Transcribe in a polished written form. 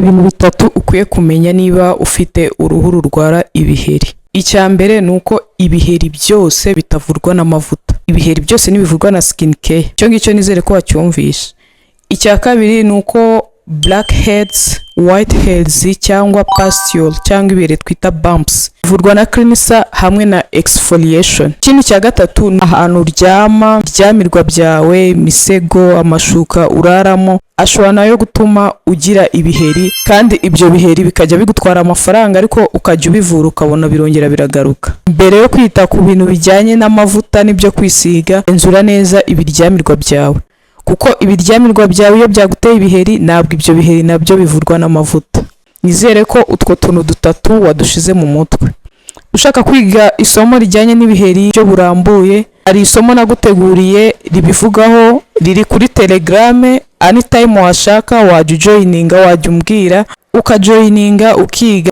Ibintu bitatu ukwiye kumenya niba ufite uruhu rurwara ibiheri. Icya mbere ni uko ibiheri byose bitavurwa n'amavuta. Ibiheri byose ntibivurwa na skin care. Icyo ngicyo nizere ko wacyumvishe. Icya kabiri ni uko blackheads, whiteheads cyangwa pustule cyangwa ibiheri twita bumps bivurwa na cleanser hamwe na exfoliation. Ikindi cya gatatu ni ahantu uryama, ibiryamirwa byawe, imisego, amashuka uraramo ashobora nayo gutuma ugira ibiheri, kandi ibyo biheri bikajya bigutwara amafaranga, ariko ukajya ubivura ukabona birongera biragaruka. Mbere yo kwita ku bintu bijyanye n'amavuta n'ibyo kwisiga, genzura neza ibiryamirwa byawe, kuko ibiryamirwa byawe iyo byaguteye ibiheri, ntabwo ibyo biheri nabyo bivurwa n'amavuta. Nizere ko utwo tuntu dutatu wadushize mu mutwe. Ushaka kwiga isomo rijyanye n'ibiheri byo burambuye, hari isomo naguteguriye ribivugaho, riri kuri Telegram. Anytime washaka wajya ujoininga, wajya umbwira ukajoininga ukiga.